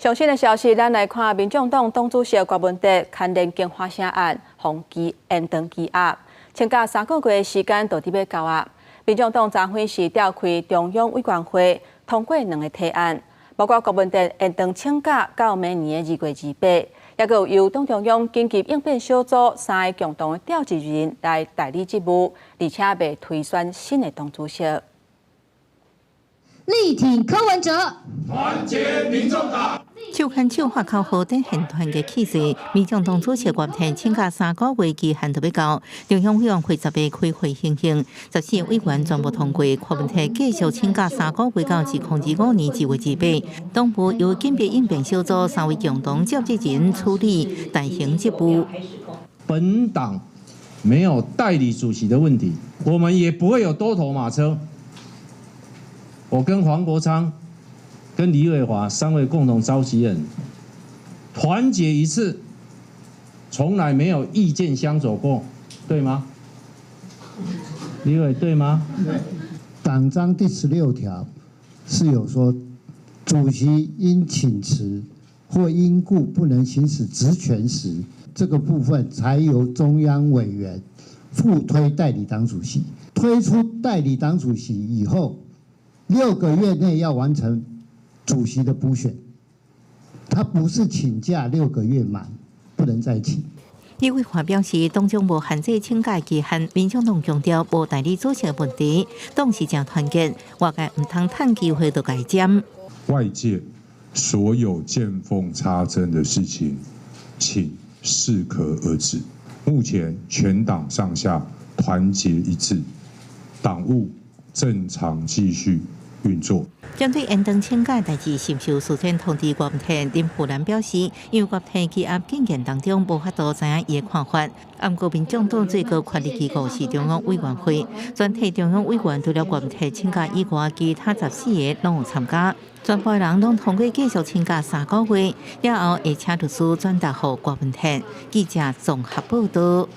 上新的消息，咱來看民眾黨黨主席郭文哲牽連京華城案，予期延長羈押，請假3個月的時間就佇欲到啊。民眾黨昨昏時召開中央委員會，通過兩个提案，包括郭文哲延長請假到明年的2月28，抑閣有由黨中央緊急應變小組三个共同的召集人來代理職務，而且袂推選新的黨主席。力挺柯文哲，團結民眾黨。手牽手發口號展現團結氣勢，民眾黨主席郭文哲請假3個月期限就欲到，中央委員會10日開會行行，14委員全部通過，郭文哲繼續請假三個月到2025年1月28，黨部由緊急應變小組三位共同召集人處理代行職務。本黨沒有代理主席的問題，我們也不會有多頭馬車。我跟黃國昌、跟李偉華三位共同召集人，團結一致，從來沒有意見相左過，對嗎？李偉對嗎？黨章第16條是有說，主席因請辭或因故不能行使職權時，這個部分才由中央委員附推代理黨主席。推出代理黨主席以後，6個月內要完成主席的補選，他不是請假六個月滿，不能再請。李偉華表示，黨章無限制請假期限，民眾黨強調無代理主席的問題，黨是誠團結，外界毋通趁機會就共伊剪。外界所有見縫插針的事情，請適可而止。目前全黨上下團結一致，黨務正常繼續運作。針對延長請假代誌是毋是有事先通知郭文哲，林富南表示，因為郭文哲羈押進程當中無法度知影伊的看法。毋過民眾黨最高權力機構是中央委員會，全體中央委員除了郭文哲請假以外，其他14個攏有參加，全部人攏通過繼續請假三個月，了後會請律師轉達予郭文哲。記者綜合報道。